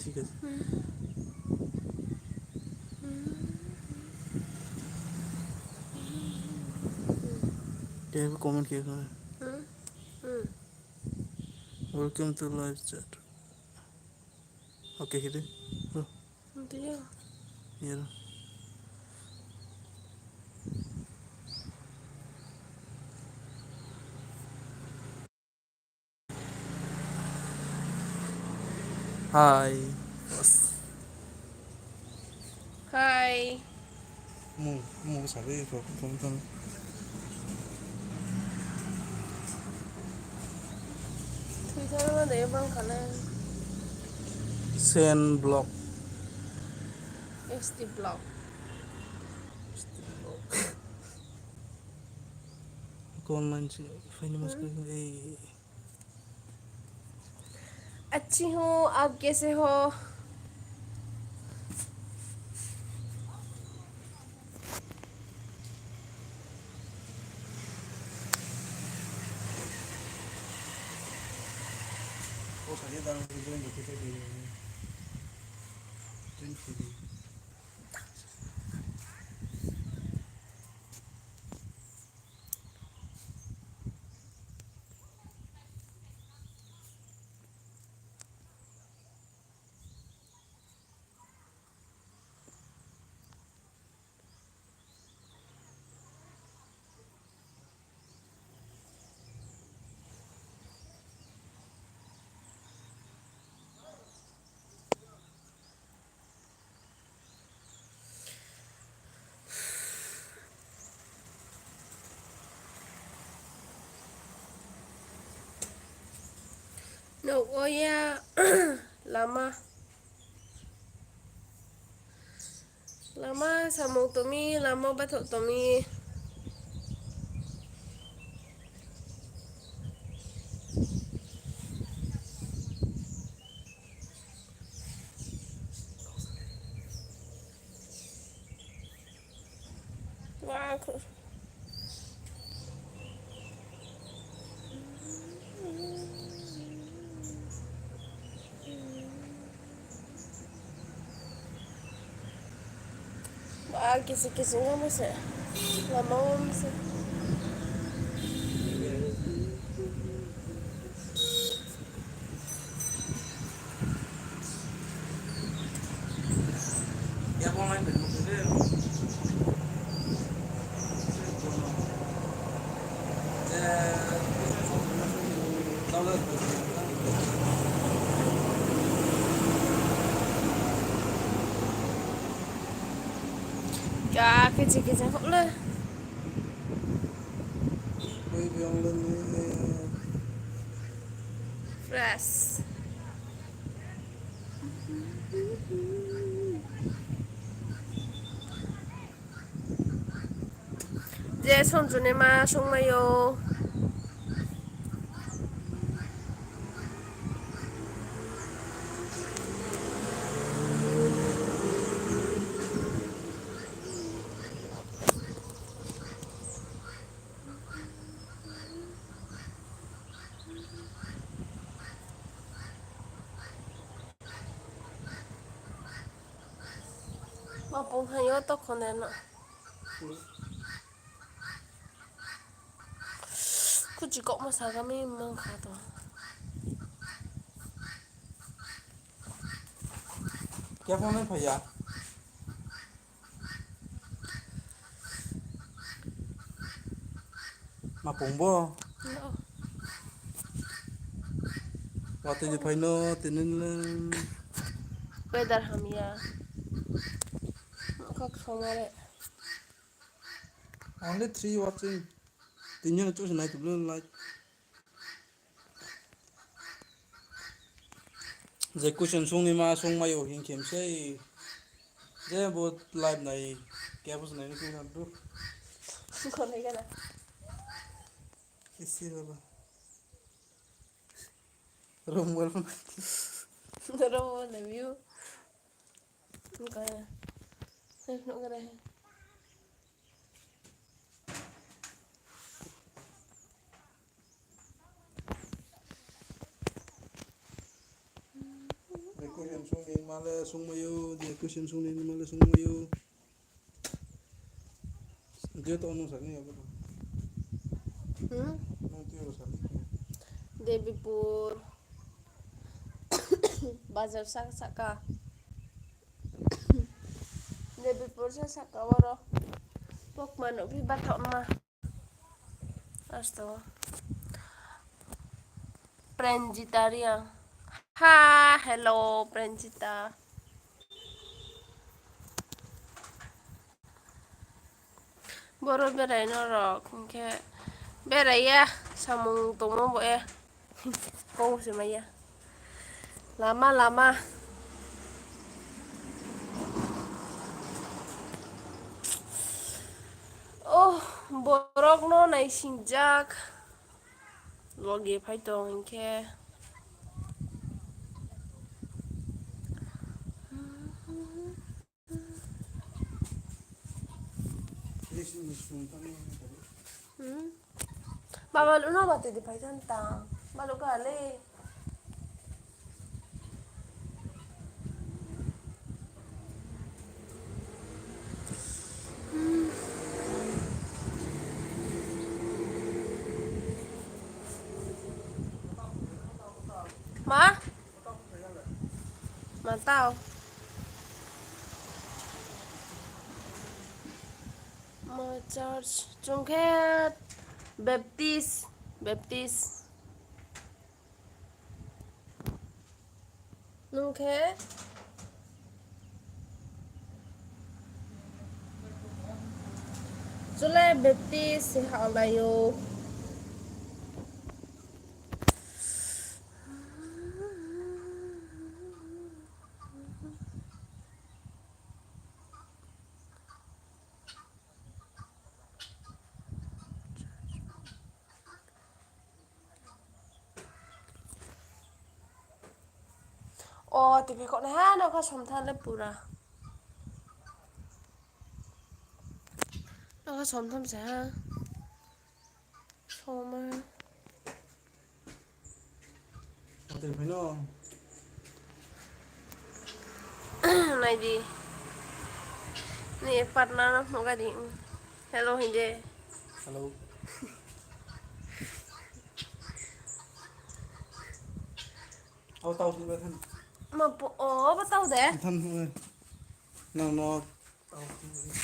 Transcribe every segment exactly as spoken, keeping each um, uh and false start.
ঠিক আছে। Comment khe kha. Welcome to live chat. Okay, khe di. Iya. Hi. Hi. Mu, mu sabi ko phone phone. Twitter ma de bang kha le. Sen block. S T block. Kon manchi famous ko ei. अच्छी हूँ, आप कैसे हो? Nouh wo ya lama. Lama samung tong mi, lama bathoh tong mi. Ba, kisi kisi no mo se. Lama wo mo se. Ka kisi kisi kho le. Fresh. Je Sonjuni ma songmai ou. Ma pung hai yo to khone na. Kuchi kok ma sa ga mi mang kha to. Kya phone phai ya? Ma pung bo? No. Watoi ni phai no, tini le. Weather hamya. Kok somare. Only three watching. Tini le chouh se nai tong le like. Je question sung ni ma sung mai ou hing khe msei. Je bo live nai, kebo se nai ni khe na du. Kone gana. Isi baba. Room well phone. Room well view. Kone. Save no kare hai. Sungni male sungmai ou, je question sungni male sungmai ou. Je to nung sani abo. Hmm? Nung tio sani. Debipur. Bazar sa saka. Debipur sa saka oro. Pokma no bi bathok ma. Asto. Prenjita Reang. Ha, hello, Prenjita. Boro berai no rok, hing khe berai ya, samung tongmo bo e. Kau se mai ya. Lama, lama. Oh, borok no naisingjak. Loge phai tong hing khe. Hmm. Baba, luno bati di phai tong tang. Balu ka le. Ma? Ma tao. Ma church. Chung khe Baptist. Baptist. Nung khe? Chulai Baptist se haolai ou. O, tibi kho nai ha, nokha somtham le pura. Nokha somtham se ha. Soma. Ate phai no. Nai di. Ni partner no hnuh ga di. Hello hing de. Hello. Abo tau sung le than. Ma po, o, abo tau de. Than sung le. Nang no tau sung le.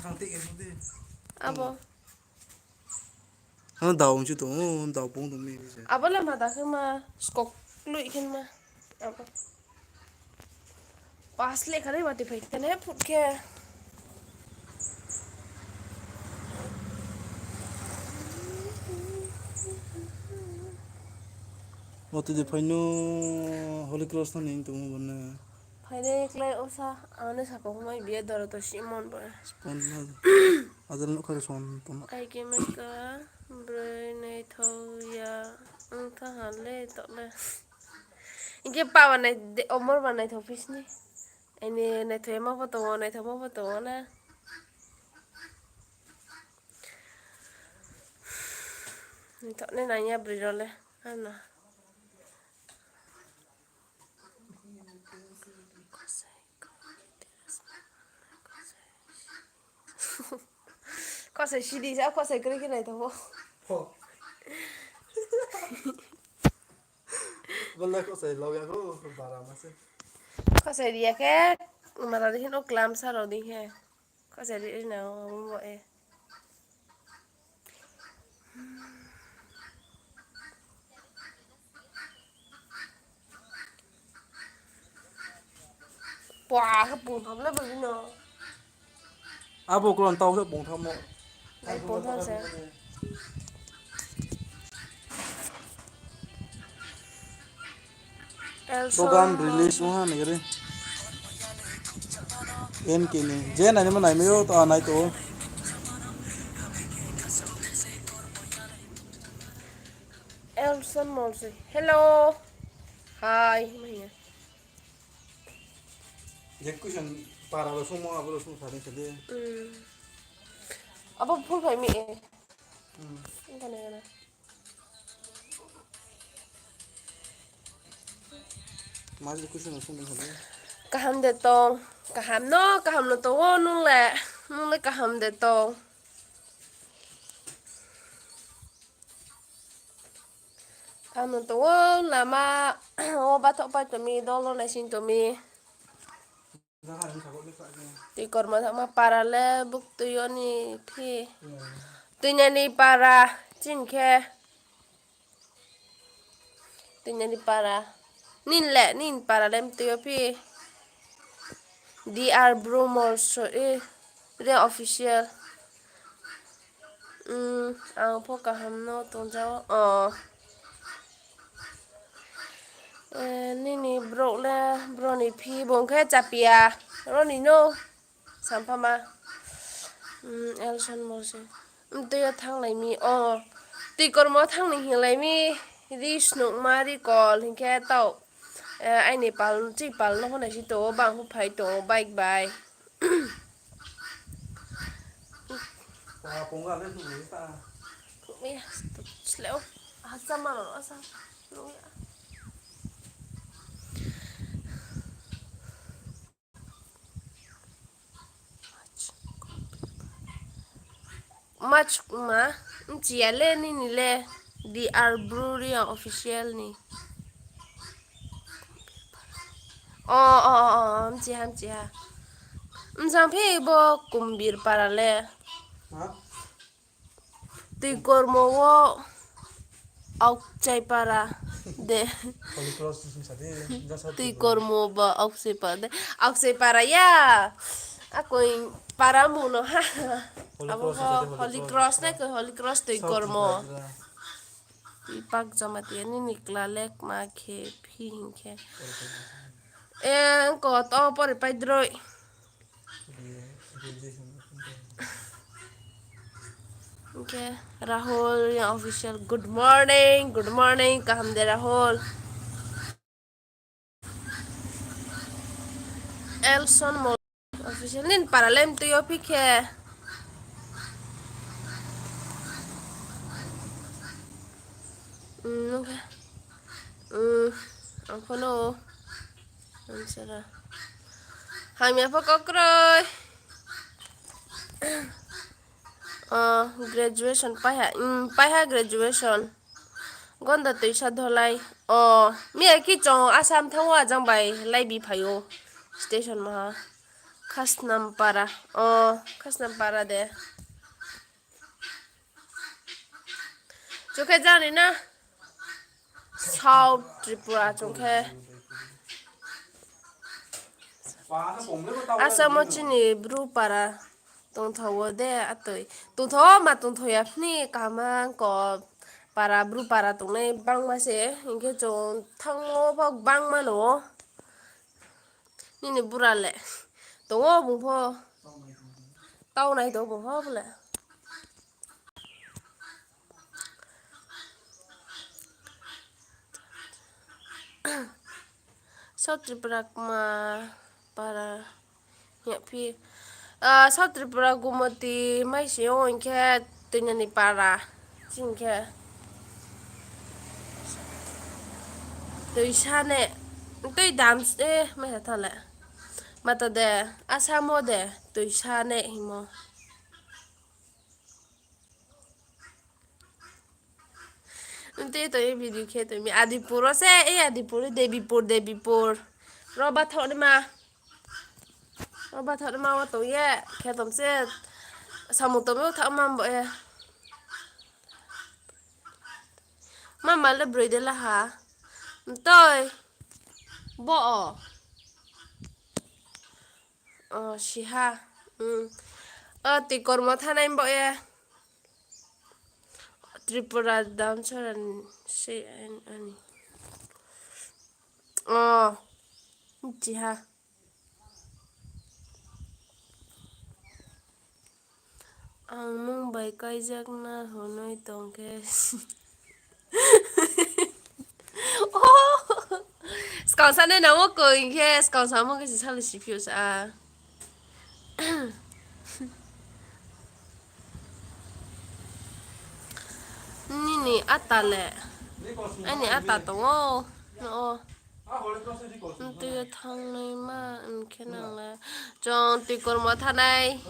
Thang te ke sung de. Abo. Ano dao ong chu tong, o, dao pung tong mi se. Abo le ma da khe ma, skok lui khe ma. Abo. Pas le kha le mati phai tene phut khe. Mati de phai no Holy Cross no ning tong bo na. Phai de klai osa, ano saka humai biya doro to simon bo. Simon na. Adal no kha son tong. Ai ke me ka, broi nai thau ya, ang tha ha le to le. Inke pawa nai de, omor ba naithok phi sini. Aini naithok ma pho tongo, naithok ma pho tongo na. Naithok ne nangya broi rao le, ano. Khosai sidi sa, khosai kwrwi khe naithok o. Pho. Bo le khosai log ya kho, bara ma se. Khosai ri ya khe, mara di hino klam sa rao di khe. Khosai ri na o, bo e. Pua, khe pungtham le bini no. Abo kron tau khe pungtham mo. Nai pungtham se. Elson program release ong ha nai gari. N K ni. Je nai ni mo nai mi yo to a nai to. Elson Molsoi. Hello. Hi. Mai ya. Je question para lo sungmo abo lo sung sa dei sa de. Hmm. Abo phul phai mi e. Hmm. Ini kan ya na. Kaham de tong. Kaham no, kaham no tong o nung le. Nung le kaham de tong. Kaham no tong o lama. O bathoh pai tong mi, dol no naising tong mi. Tui kormo thangma para le buktui yo ni phi. Tuinani para, chini khe. Tuinani para. Nini le, nini para le mtui yo phi. D R Bru Mall so, eh, re official. Ang pho kaham no tongja o. Nini brouh le, bro ni phi bung khe chapia. Roni no. Sampha ma. Elson Mose. Mtui yo thanglai mi. O. Tui kormo thang ni hinglai mi. Ri snukma ri kol hing khe tau. Aini pal, chini pal no honai si tong o, bang pho phai tong o, bike bai. Sleo. Hachama no asa. Machukma, mchi ya le nini le, D R Brewery ang official ni. O, o, o, o, mchi ha, mchi ha. Msang phi bo Kumbir para le. Tui kormo wo Aokchai para de. Tui kormo ba Aokchai para de. Aokchai para ya. Akoi para mung no ha. Abo pho Holy Cross nai khe Holy Cross tui kormo. Tui pak Jamatia nini kla le kma khe phi hing khe. E, ko to pore pai droi. Hing khe Rahul ya official, good morning, good morning, kaham de Rahul. Elson Mol official, nini para le mtui yo phi khe. Ang pho no. Hamya pho kau kroi. Graduation paiha, paiha graduation. Gonda tuisa dholai. O, miya ki chung Assam thanng o ajang bai laibi phai ou. Station maha. Khasnam para. O, Khasnam para de. Chung khe jani na. South Tripura chung khe. Assam o chini Bru para tongthao de atoi. Tongthao ma tongthao ya phni kaham ko para Bru para tongnai bangma se. Hing khe chung thanngmo pho bangma no. Nini bura le tong o bung pho. Tau nai tong o bung pho bole. South Tripura kma para ya phi. South Tripura Gumoti maisi o hing khe Tuinani para. Ching khe tuisa ne tui dam se mai ha tha le. Mata de Assam o de tuisa ne hingmo. Tei to e video khe tong mi Adipur o se, e Adipur, Debipur, Debipur. Ro bathaoh ni ma. Ro bathaoh ni ma wo tong ye, khe tong se, samung tong mi o thaoh ma bo ye. Ma ma le broi de la ha. Mtoi. Bo o. O, siha. O, tui kormo thanai bo ye. Tripura Damsara se ani. O, siha. Ang mung bai kaijak na hwnwi tong khe. Skang sa nai nang o koi hing khe, skang samo khe se salo si phiyok sa. Nini ata le? Aini ata tong o. No o. Tui yo thanngnaima hing khe nang le. Chung tui kormo thanngnai.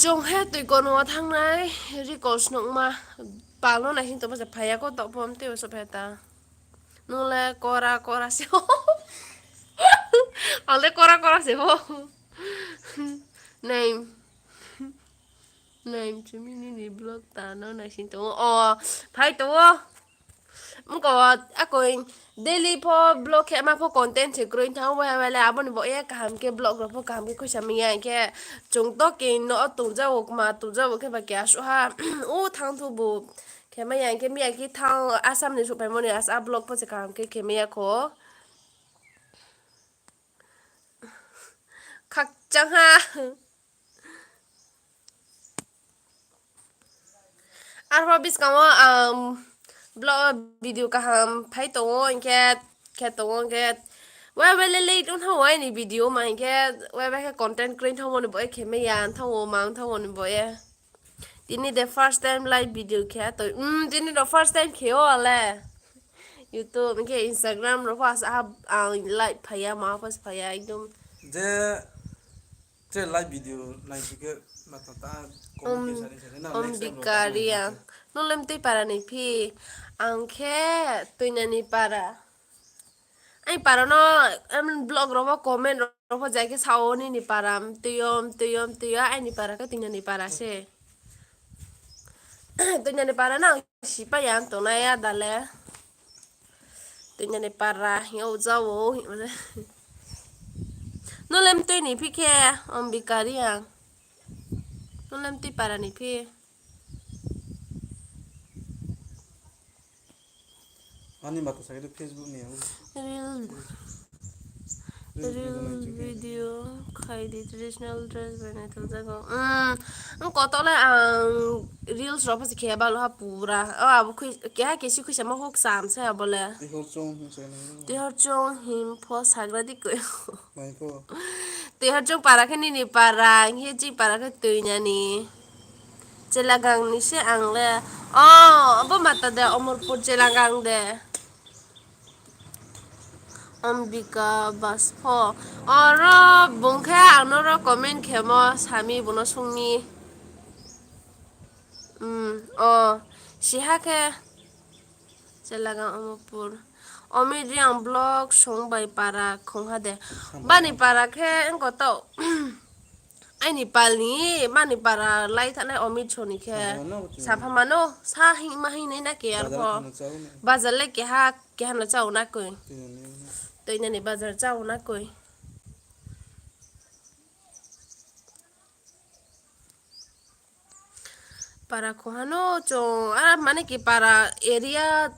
Chung he tui kormo thanngnai, request nungma. Pal no naising tongmo se phai ya kho, taoh pho mtui yo souhphai ta. Nung le kora kora se ho. Ang le kora kora se ho. Nai. Nai, mchumi nini vlog ta no naising tong ou. O, phai tong ou. Mko, akoi daily pho vlog khe ma pho content se kroi thanng ou, wai wai le abo ni bo ye kaham khe vlog rao pho kaham khe khuisa mai ya, hing khe chung to khe no tongja ou, kma tongja ou khe ba khe asuh ha. U thanng thu bu khe mai ya, hing khe mi ya khe thanng Assam ni souhphaimo ni asa vlog pho se kaham khe khe mai ya kho. Khakchang ha. Arphuh buskang wo ang vlog video kaham phai tong ou, hing khe khe tong ou, hing khe waibai le late ong thanng ou aini video ma, hing khe waibai khe content kroi thanngmo ni bo ye khe mai ya thanng ou, ma thanng ou ni bo ye. Tini de first time live video khe toi, um, tini no first time khe ou le. YouTube, hing khe Instagram rao pho asa ha, ang live phai ya, ma pho se phai ya, ekdom. Je, je live video nai si khe, ma ta ta, comment khe sari sari na, next time rao Ombika Reang. Nung le mtui para ni phi, ang khe Tuinani para. Aini para no, em, vlog rao pho comment rao pho jai khe sa ou nini para, mtui yo, mtui yo, mtui yo, aini para khe Tuinani para se. Tuinani para no ang sipai ya tongnai ada le. Tuinani para hing ou ja ou hing ou le. Nung le mtui ni phi khe, Ombika Reang. Nung le mtui para ni phi. Ani mata sa khe Facebook ni ang. Reel, reel video khai di, traditional dress bai nai tong jago. Umm, ang koto le ang reels rao pho se khe balo ha pura. O, abo khui, keha kesi khuisa ma hoh kcham se abo le. Tihor Chung hing se nai. Tihor Chung hing pho sagra di koi. Mai pho. Tihor Chung para khe nini para, hing khe chini para khe Tuinani. Chelagang ni se ang le. O, abo mata de, Omorpur Chelagang de. Ombika Baspho. Oro bung khe ang no ro comment khemo sami bung no sung mi. Umm, o, siha khe. Chelagang Omorpur. Omit Reang vlog song bai para khongha de. Bani para khe ongko tao. Aini pal ni, bani para lai thanai Omit song ni khe. Sapha mano, sa hing ma hing nai na ke ar pho. Bazar le keha, keha no chao na koi. Tuinani bazar chao na koi. Para khongha no chung, a, mane ki para area,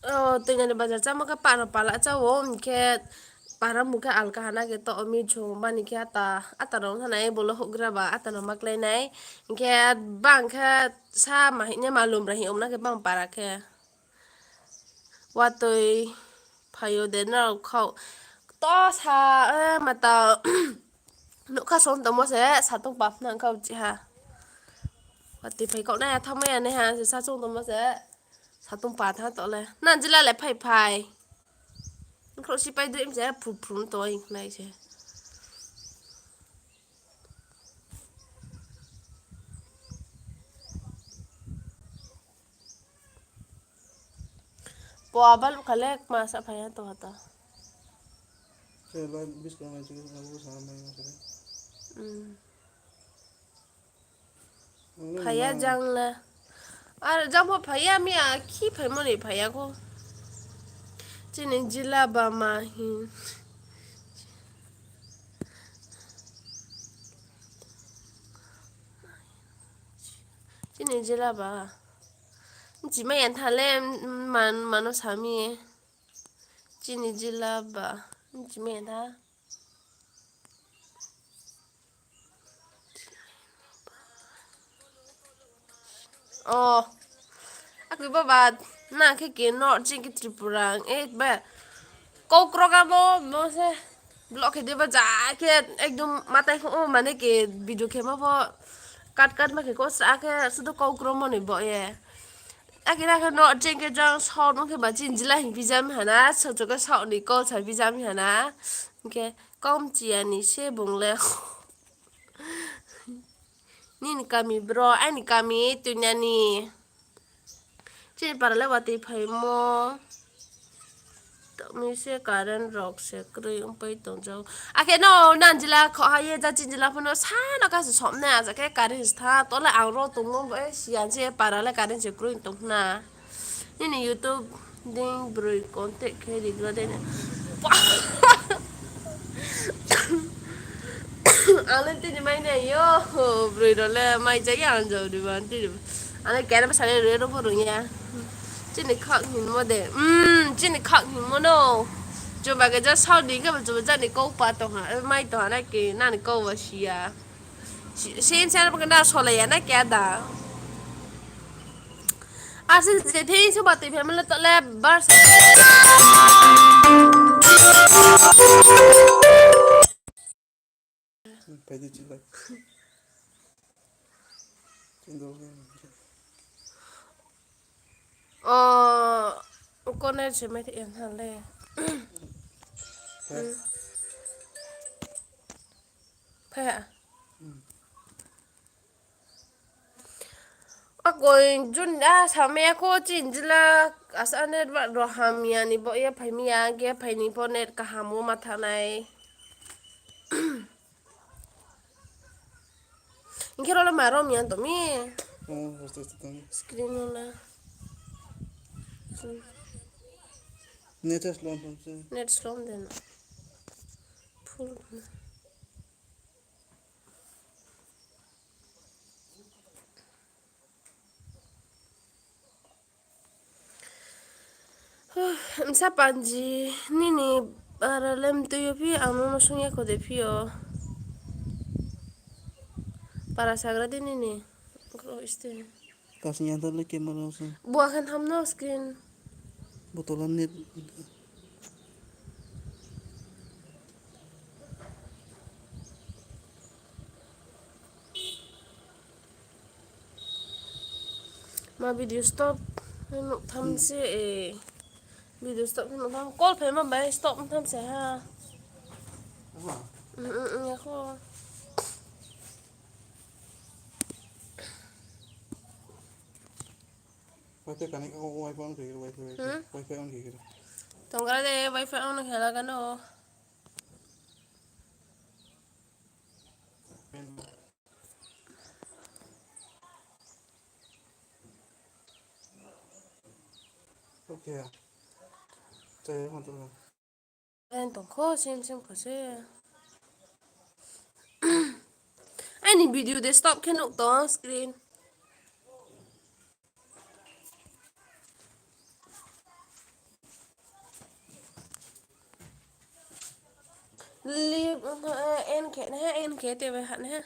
o, Tuinani bazar chámo khe para pala chá o, hing khe para mung khe alka ha na khe to, Omit song bani khe ata, ata rao thanai bolo houhgra ba, ata no maklai nai, hing khe bang khe sa ma hing ye malum ra hing om na khe bang para khe. Watoi phai yo de nrao khau. To sa, e, mata, nougkha song tongmo se, satung pa phna khau chiha. Watoi phai kau nai ya, thanngmai ya nai ha, se sa chung tongmo se, satung pa thanng to le. Nang jila le phai phai. Khrouh si pai dui mse, phru phru tong nai se. Po abal kha le kma sa phai ya to hata. Se ba bis kong nai chukwi abo sa mai ma se. Hmm. Phai ya jang le. Ar jang pho phai ya, mi a khi phaimo ni phai ya kho. Chini jila ba ma hin. Chini jila ba. Nchimai ya tha le, man, mano sami. Chini jila ba. Nchimai ya tha. O, akhe bo ba, na khe ke no, chini khe Tripura, e, ba, kau krok amo, mo se, vlog khe de ba, ja khe, ekdom matai pho, o, mane ke, video khe ma pho, cut cut ma khe, ko sa khe, sudu kau krok mo ni bo ye. Akhe na khe no cheng khe jang saoh no khe ba chini jila hing phi jami hana, socho khe saoh ni kol sa phi jami hana. Hing khe kom chiya ni se bung le. Nini kami bro, aini kami tuinani. Chini para le watoi phaimo. Tongmi se current rok se kroi ongpai tongjao. Akhe no nang jila kho ha ye ja chini jila phano sano kha se somnai aja khe current se tha. Tole ang ro tongmo bo, eh, siyan se para le current se kroi tong khna. Nini YouTube ding broi contact khe rigra de ne. Ang le tini mai nai yo, broi rao le mai ja ya ang jao di ba, tini. Ang le kera bsa le roi ro pho rung ya. Chini khak hingmo de, mm, chini khak hingmo no. Chuba khe ja saoh ni khe ba chuba ja ni kau pa tong ha, mai tong ha na ke, nani kau ba siya. Sin sen ba khe na solai ya na khe da. Ar se je thei se ba tui phe mala to le bar sa. Pai di chilai. Chindol ke. O, koner se mai thei ya na le. Phai. Phai ha. Hmm. Akoi jun a samai ya kho chini jila asa net ba ro hamya ni bo ye phai mi ya, ge phai ni pho net kaham wo ma thanai. Hing khe ro le ma rom ya tong mi. Oh, hostel se tong. Screen no la. Net slow tong se. Net slow de na. Full. Msa panji, nini para le mtui yo phi, ang no sung ya kho de phi yo. Para sagra de nini. Kro iste. Kasing ya dale camera se. Bua khan tham no screen. Botol an net. Ma video stop. Nuk tham se, eh. Video stop nuk tham. Call phai ma bai stop tham se ha. Ama. Mm, mm, mm, ya kho. Wifi connect, oh, wifi on khe, wifi, wifi, hmm? Wifi on khe. Tonggra de, wifi on khe la gano. Okay. Tei, hon to. Ang tong kho, sim sim kho se. Aini video de stop khe nuk tong screen. Leave, eh, end khe na, end khe te bai ha na.